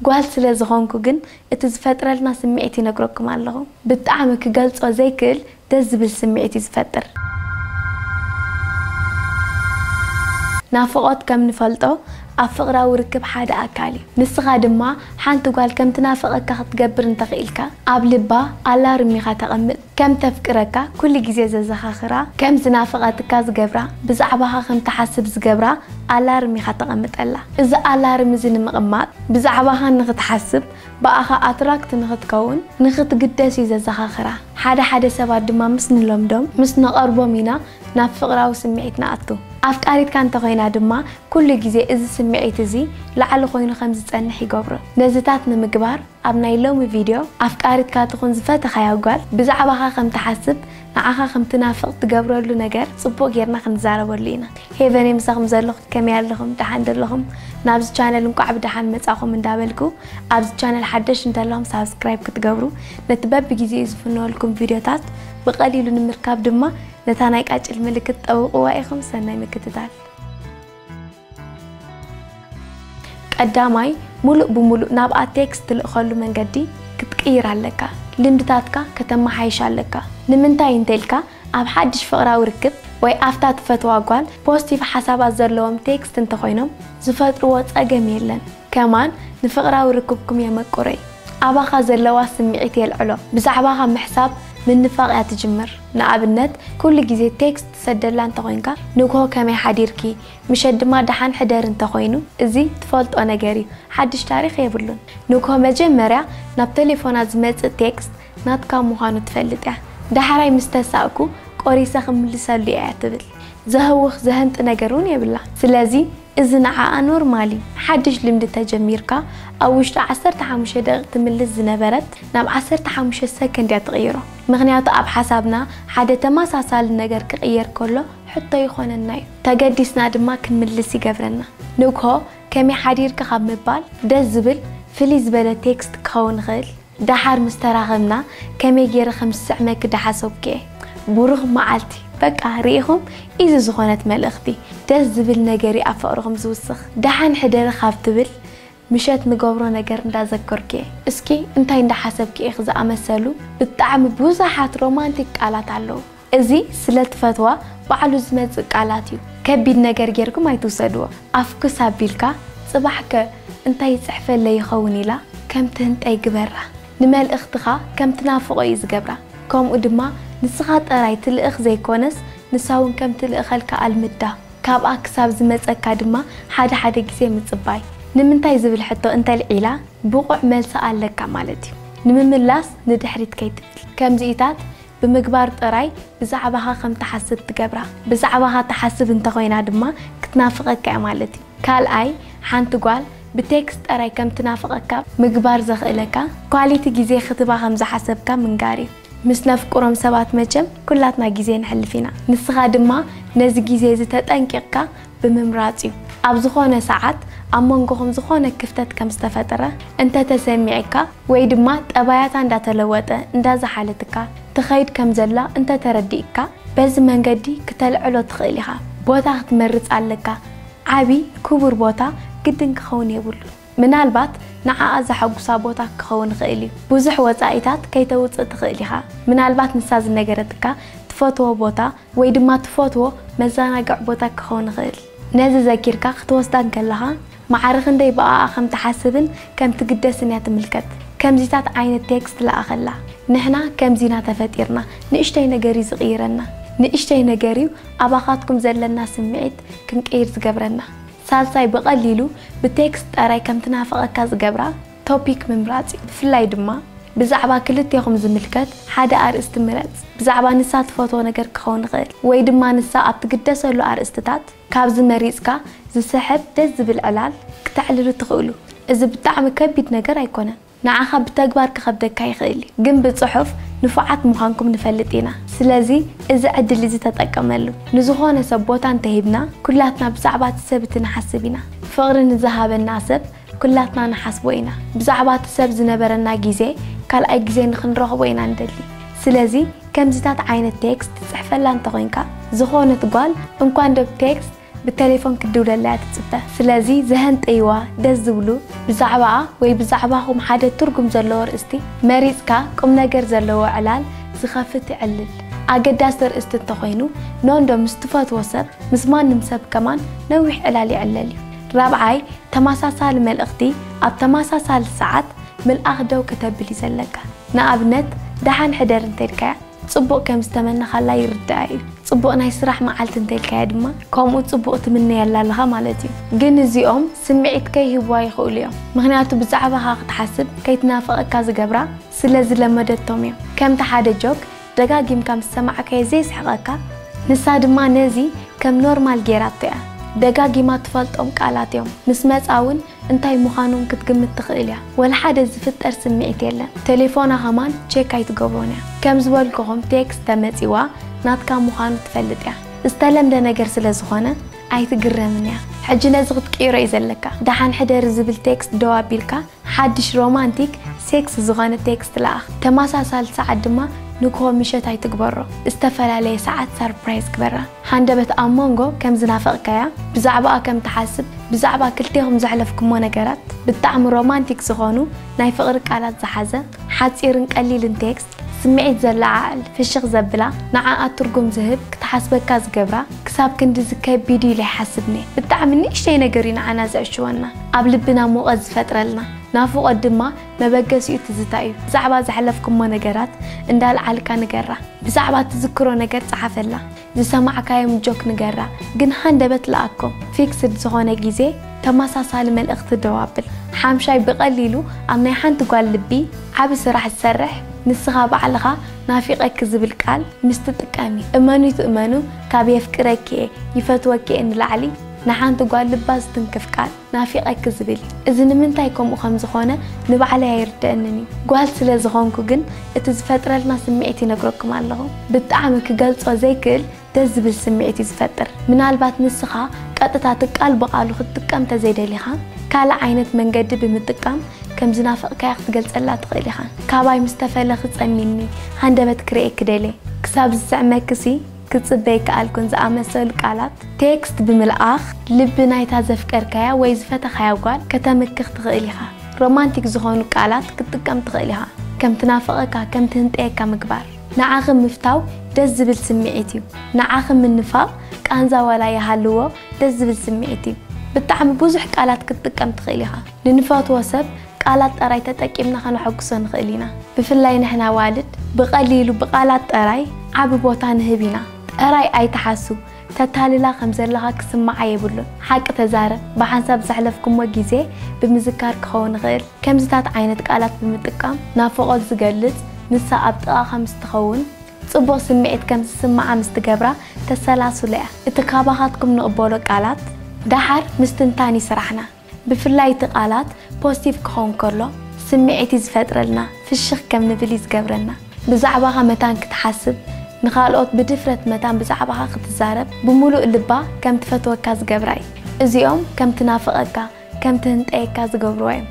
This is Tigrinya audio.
ጓል ስለ ዝኾንኩ ግን እቲ ዝፈጥረልና ስምዒት ይነግረኩም ኣለኹ። ብጣዕሚ ክገልጾ ዘይክእል ደስ ዝብል ስምዒት እዩ ዝፈጥር። ናፍቖት ከም ንፈልጦ ኣብ ፍቕራዊ ርክብ ሓደ ኣካል እዩ። ንስኻ ድማ ሓንቲ ጓል ከም ትናፍቐካ ክትገብር እንተኽኢልካ ኣብ ልባ ኣላርም ኢኻ ተቐምጥ። ከም ተፍቅረካ ኩሉ ግዜ ዘዘኻኽራ፣ ከም ዝናፍቐትካ ዝገብራ፣ ብዛዕባኻ ከም ትሓስብ ዝገብራ ኣላርም ኢኻ ተቐምጠላ። እዚ ኣላርም እዚ ንምቕማጥ ብዛዕባኻ ንኽትሓስብ፣ ብኣኻ ኣትራክት ንኽትከውን፣ ንኽትግደስ እዩ ዘዘኻኽራ። ሓደ ሓደ ሰባት ድማ ምስ ንለምዶም፣ ምስ ነቐርቦም ኢና ናብ ፍቕራዊ ስምዒት ንኣቱ። ኣፍቃሪትካ እንተኾይና ድማ ኩሉ ግዜ እዚ ስምዒት እዚ ላዕሊ ኮይኑ ከም ዝጸንሕ ይገብሮ። ነዚታት ንምግባር ኣብ ናይ ሎሚ ቪድዮ ኣፍቃሪትካ ትኹን ዝፈተኻያ ጓል ብዛዕባኻ ከም ትሓስብ ንዓኻ ከም ትናፍቕ ትገብረሉ ነገር ጽቡቕ ጌርና ክንዛረበሉ ኢና። ሄቨን ምሳኹም ዘለኹ ከመይ ኣለኹም? ደሓን ደለኹም? ናብዚ ቻነል እንቋዕ ብደሓን መጻኹም እንዳበልኩ ኣብዚ ቻነል ሓደሽ እንተለኹም ሳብስክራይብ ክትገብሩ ነቲ በብግዜኡ ዝፍነወልኩም ቪድዮታት ብቐሊሉ ንምርካብ ድማ ነታ ናይ ቃጭል ምልክት ጠውቕዋ ኢኹም። ሰናይ ምክትታል። ቀዳማይ፣ ሙሉእ ብሙሉእ ናብኣ ቴክስት ትልእኸሉ መንገዲ ክትቅይር ኣለካ። ልምድታትካ ከተመሓይሽ ኣለካ። ንምንታይ እንተልካ፣ ኣብ ሓድሽ ፍቕራዊ ርክብ ወይ ኣብታ ትፈትዋ ጓል ፖዚቲቭ ሓሳባት ዘለዎም ቴክስት እንተኾይኖም ዝፈጥርዎ ጸገም የለን። ከማን ንፍቕራዊ ርክብኩም የመቁረይ። ኣባኻ ዘለዋ ስምዒት የልዕሎ። ብዛዕባኻ ምሕሳብ ምንፋቕ እያ ትጅምር። ንኣብነት፣ ኩሉ ግዜ ቴክስት ትሰደላ እንተኾይንካ፣ ንግሆ ከመይ ሓዲርኪ? ምሸት ድማ ደሓን ሕደር እንተኾይኑ፣ እዚ ትፈልጦ ነገር እዩ። ሓድሽ ታሪኽ የብሉን። ንግሆ መጀመርያ ናብ ቴሌፎና ዝመጽእ ቴክስት ናትካ ምዃኑ ትፈልጥ እያ። ዳሕራይ ምስ ተሳእኩ፣ ቆሪሰ ክምልሰሉ እያ ትብል። ዘህውኽ ዘህንጥ ነገር እውን የብላ። ስለዚ እዚ ንዓኣ ኖርማል እዩ። ሓድሽ ልምዲ ተጀሚርካ፣ ኣብ ውሽጢ ዓሰርተ ሓሙሽተ ደቂቕ ትምልስ ዝነበረት ናብ ዓሰርተ ሓሙሽተ ሰከንድ እያ ትቕይሮ። ምኽንያቱ ኣብ ሓሳብና ሓደ ተመሳሳሊ ነገር ክቕየር ከሎ ሕቶ ይኾነና እዩ። ተገዲስና ድማ ክንምልስ ይገብረና። ንግሆ ከመይ ሓዲርኪ ካብ ምባል ደስ ዝብል ፍልይ ዝበለ ቴክስት ክኸውን ይኽእል። ደሓር ምስ ተራኸብና ከመይ ገይረ ከም ዝስዕመኪ ዳሓሰብኩ እየ። ብሩኽ መዓልቲ። በቃ ርኢኹም፣ ኢዚ ዝኾነት መልእኽቲ። ደስ ዝብል ነገር እዩ ኣብ ፍቕርኹም ዝውስኽ። ደሓን ሕደሪ ካብ ትብል ምሸት ንገብሮ ነገር እንዳዘከርኩ እየ። እስኪ እንታይ እንዳሓሰብኪ ኢኺ ዝኣመሰሉ ብጣዕሚ ብዙሓት ሮማንቲክ ቃላት ኣለዉ። እዚ ስለ ትፈትዋ ባዕሉ ዝመጽእ ቃላት እዩ። ከቢድ ነገር ጌርኩም ኣይትውሰድዎ። ኣፍኩስ ኣቢልካ፣ ጽባሕከ እንታይ ይጽሕፈለይ ይኸውን ኢላ ከም ትህንጠይ ግበራ። ንመልእኽትኻ ከም ትናፍቖ እዩ ዝገብራ። ከምኡ ድማ ንስኻ ጥራይ ትልእኽ ዘይኮነስ ንሳ እውን ከም ትልእኸልካ ኣልምዳ። ካብኣ ክሳብ ዝመጸካ ድማ ሓደ ሓደ ግዜ ምጽባይ። ንምንታይ ዝብል ሕቶ እንተልዒላ ብቑዕ መልሲ ኣለካ ማለት እዩ። ንምምላስ ንድሕሪት ከይትብል። ከምዚኢታት ብምግባር ጥራይ ብዛዕባኻ ከም ትሓስብ ትገብራ። ብዛዕባኻ ትሓስብ እንተኾይና ድማ ክትናፍቐካ እያ ማለት እዩ። ካልኣይ፣ ሓንቲ ጓል ብቴክስት ጥራይ ከም ትናፍቐካ ምግባር ዘኽእለካ ኳሊቲ ግዜ ክትባ ከም ዝሓሰብካ ምንጋር እዩ። ምስ ነፍቅሮም ሰባት መቸም ኩላትና ግዜ ነሕልፍ ኢና። ንስኻ ድማ ነዚ ግዜ እዚ ተጠንቂቕካ ብምምራጽ እዩ። ኣብ ዝኾነ ሰዓት ኣብ መንጎኹም ዝኾነ ክፍተት ከም ዝተፈጠረ እንተተሰሚዕካ ወይ ድማ ጠባያታ እንዳተለወጠ እንዳዝሓለትካ ትኸይድ ከም ዘላ እንተተረዲእካ በዚ መንገዲ ክተልዕሎ ትኽእል ኢኻ። ቦታ ክትመርጽ ኣለካ። ዓቢ ክቡር ቦታ ግድን ክኸውን የብሉን። ምናልባት ንዓኣ ዘሐጉሳ ቦታ ክኸውን ይኽእል እዩ። ብዙሕ ወጻኢታት ከይተውጽእ ትኽእል ኢኻ። ምናልባት ንሳ ዝነገረትካ ትፈትዎ ቦታ ወይ ድማ ትፈትዎ መዘናግዒ ቦታ ክኸውን ይኽእል። ነዚ ዘኪርካ ክትወስዳ እንከለኻ ማዕረ ክንደይ ብኣኣ ከም ትሓስብን ከም ትግደስን እያ ትምልከት። ከምዚታት ዓይነት ቴክስት ለኣኸላ። ንሕና ከምዚ ኢና ተፈጢርና። ንእሽተይ ነገር እዩ ዝቕይረና። ንእሽተይ ነገር እዩ ኣባኻትኩም ዘለና ስምዒት ክንቅይር ዝገብረና። ሳልሳይ ብቐሊሉ ብቴክስት ጠራይ ከም ትናፍቐካ ዝገብራ ቶፒክ ምምራጽ እዩ። ብፍላይ ድማ ብዛዕባ ክልቴኹም ዝምልከት ሓደ ኣርእስቲ ምረጽ። ብዛዕባ ንሳ ትፈትዎ ነገር ክኸውን ይኽእል ወይ ድማ ንሳ ኣብ ትግደሰሉ ኣርእስትታት ካብዚ መሪጽካ ዝስሕብ ደስ ዝብል ዕላል ክተዕልሉ ትኽእሉ። እዚ ብጣዕሚ ከቢድ ነገር ኣይኮነን። ንዓኻ ብተግባር ክኸብደካ ይኽእል እዩ፣ ግን ብጽሑፍ ንፉዓት ምዃንኩም ንፈልጥ ኢና። ስለዚ እዚ ዕድል እዚ ተጠቀመሉ። ንዝኾነ ሰብ ቦታ እንተሂብና ኩላትና ብዛዕባ እቲ ሰብ እቲ ንሓስብ ኢና። ፍቕሪ ንዝሃበና ሰብ ኩላትና ንሓስቦ ኢና። ብዛዕባ እቲ ሰብ ዝነበረና ግዜ ካልኣይ ግዜ ንኽንረኽቦ ኢና ንደሊ። ስለዚ ከምዚታት ዓይነት ቴክስት ትጽሕፈላ እንተኾይንካ ዝኾነት ጓል እንኳን ዶ ብቴክስት ብቴሌፎን ክትድውለላ እያ ትጽበ። ስለዚ ዘሀንጠይዋ ደስ ዝብሉ ብዛዕባኣ ወይ ብዛዕባኹም ሓደ ትርጉም ዘለዎ ርእስቲ መሪጽካ ቁም ነገር ዘለዎ ዕላል ዝኸፍት ይዕልል። ኣገዳሲ ርእስቲ እንተኾይኑ ኖንዶ ምስ ትፈትዎ ሰብ ምስ ማንም ሰብ ከማን ነዊሕ ዕላል ይዕለል እዩ። ራብዓይ ተመሳሳሊ መልእኽቲ ኣብ ተመሳሳሊ ሰዓት ምልኣኽ ደው ከተብል እዩ ዘለካ። ንኣብነት ደሓን ሕደር እንተልካያ ጽቡቕ ከም ዝተመነኻላ ይርድኣ እዩ። ጽቡቕ ናይ ስራሕ መዓልቲ እንተልካያ ድማ ከምኡ ጽቡቕ ትምነየላ ኣለኻ ማለት እዩ። ግን እዚኦም ስምዒት ከይህብዋ ይኽእሉ እዮም። ምኽንያቱ ብዛዕባኻ ክትሓስብ ከይትናፍቐካ ዝገብራ ስለ ዝለመደቶም እዮም። ከምቲ ሓደ ጆክ ደጋጊምካ ምስ ሰማዕካዮ ዘየስሕቐካ ንሳ ድማ ነዚ ከም ኖርማል ጌራቶ እያ። ደጋጊማ ትፈልጦም ቃላት እዮም። ምስ መጻ እውን እንታይ ምዃኖም ክትግምት ትኽእል እያ። ወላ ሓደ ዝፍጠር ስምዒት የለን። ቴሌፎና ኸማን ቸክ ኣይትገብሮን እያ። ከም ዝበልኩኹም ቴክስት ተመጺዋ ናትካ ምዃኑ ትፈልጥ እያ። ዝተለምደ ነገር ስለ ዝኾነ ኣይትግረምን እያ። ሕጂ ነዚ ክትቅይሮ እዩ ዘለካ። ደሓን ሕደሪ ዝብል ቴክስት ደው ኣቢልካ ሓድሽ ሮማንቲክ ሴክስ ዝኾነ ቴክስት ለኣኽ። ተመሳሳሊ ሰዓት ድማ ንግሆ ምሸት ኣይትግበሮ። ዝተፈላለየ ሰዓት ሰርፕራይዝ ግበራ። ሃንደበት ኣብ መንጎ ከም ዝናፈቕካያ፣ ብዛዕባኣ ከም ትሓስብ፣ ብዛዕባ ክልቴኹም ዘሕለፍኩሞ ነገራት፣ ብጣዕሚ ሮማንቲክ ዝኾኑ ናይ ፍቕሪ ቃላት ዝሓዘ ሓጺርን ቀሊልን ቴክስት፣ ስምዒት ዘለዓዕል፣ ፍሽኽ ዘብላ፣ ንዓኣ ትርጉም ዝህብ፣ ክትሓስበካ ዝገብራ፣ ክሳብ ክንድዚ ከቢድ ኢለ ኣይሓስብን እየ። ብጣዕሚ ንእሽተይ ነገር እዩ ንዓና ዘዕሽወና፣ ኣብ ልብና ሙቐት ዝፈጥረልና። ናፍቖት ድማ መበገሲኡ ትዝታ እዩ። ብዛዕባ ዘሕለፍኩሞ ነገራት እንዳልዓልካ ንገራ። ብዛዕባ ትዝክሮ ነገር ጸሓፈላ። ዝሰማዕካዮም ጆክ ንገራ፣ ግን ሃንደበት ለኣኮ። ፊክስድ ዝኾነ ግዜ ተመሳሳሊ መልእኽቲ ደው ኣብል። ሓምሻይ ብቐሊሉ ኣብ ናይ ሓንቲ ጓል ልቢ ዓቢ ስራሕ ዝሰርሕ፣ ንስኻ ባዕልኻ ናፊቐኪ ዝብል ቃል ምስ ትጥቀሚ። እመኑ ይትእመኑ፣ ካብ የፍቅረኪ እየ፣ ይፈትወኪ እየ ንላዕሊ ንሓንቲ ጓል ልባ ዝትንክፍ ቃል ናፊቐኪ ዝብል። እዚ ንምንታይ ከምኡ ከም ዝኾነ ንባዕለይ ኣይርደኣንን እዩ። ጓል ስለ ዝኾንኩ ግን እቲ ዝፈጥረልና ስምዒት ይነግረኩም ኣለኹ። ብጣዕሚ ክገልጾ ዘይክእል ደስ ዝብል ስምዒት እዩ ዝፈጥር። ምናልባት ንስኻ ቀጥታ እቲ ቃል ብቓሉ ክትጥቀም ተዘይደሊኻ ካልእ ዓይነት መንገዲ ብምጥቃም ከም ዝናፈቕካያ ክትገልጸላ ትኽእል ኢኻ። ካባይ ምስ ተፈለኺ ጸሚኒ፣ ሃንደበት ክርእየኪ ደልየ፣ ክሳብ ዝስዕመኪሲ ክጽበ ኣይከኣልኩን ዝኣመሰሉ ቃላት ቴክስት ብምልኣኽ ልቢ ናይታ ዘፍቀርካያ ወይ ዝፈተኻያ ጓል ከተምክኽ ትኽእል ኢኻ። ሮማንቲክ ዝኾኑ ቃላት ክትጥቀም ትኽእል ኢኻ። ከም ትናፍቐካ፣ ከም ትህንጠየካ ምግባር። ንዓኺ ምፍታው ደስ ዝብል ስምዒት እዩ። ንዓኺ ምንፋቕ ቃንዛ ዋላ ይሃልዎ ደስ ዝብል ስምዒት እዩ። ብጣዕሚ ብዙሕ ቃላት ክትጥቀም ትኽእል ኢኻ። ንንፈትዎ ሰብ ቃላት ጥራይ ተጠቂምና ከነሐጉሶ ንኽእል ኢና። ብፍላይ ንሕና ኣዋልድ ብቐሊሉ ብቃላት ጥራይ ዓቢ ቦታ ንህብ ኢና። ጥራይ ኣይትሓሱ፣ ተታልላ ከም ዘለኻ ክስምዓ የብሉን። ሓቂ ተዛረብ፣ ብሓንሳብ ዘሕለፍኩሞ ግዜ ብምዝካር ክኸውን ይኽእል። ከምዚታት ዓይነት ቃላት ብምጥቃም ናፍቖት ዝገልጽ፣ ንሳ ኣብ ጥቓኻ ምስ ትኸውን ጽቡቕ ስምዒት ከም ዝስምዓ ምስ ትገብራ ተሰላስሎ እያ። እቲ ካባኻትኩም ንቕበሎ ቃላት ደሓር ምስትንታን እዩ ስራሕና። ብፍላይ እቲ ቃላት ፖዚቲቭ ክኸውን ከሎ ስምዒት እዩ ዝፈጥረልና፣ ፍሽኽ ከም ንብል እዩ ዝገብረና። ብዛዕባኻ መታን ክትሓስብ፣ ንኻልኦት ብድፍረት መታን ብዛዕባኻ ክትዛረብ፣ ብምሉእ ልባ ከም ትፈትወካ ዝገብራ እዩ። እዚኦም ከም ትናፍቐካ፣ ከም ትህንጠየካ ዝገብርዋ እዮም።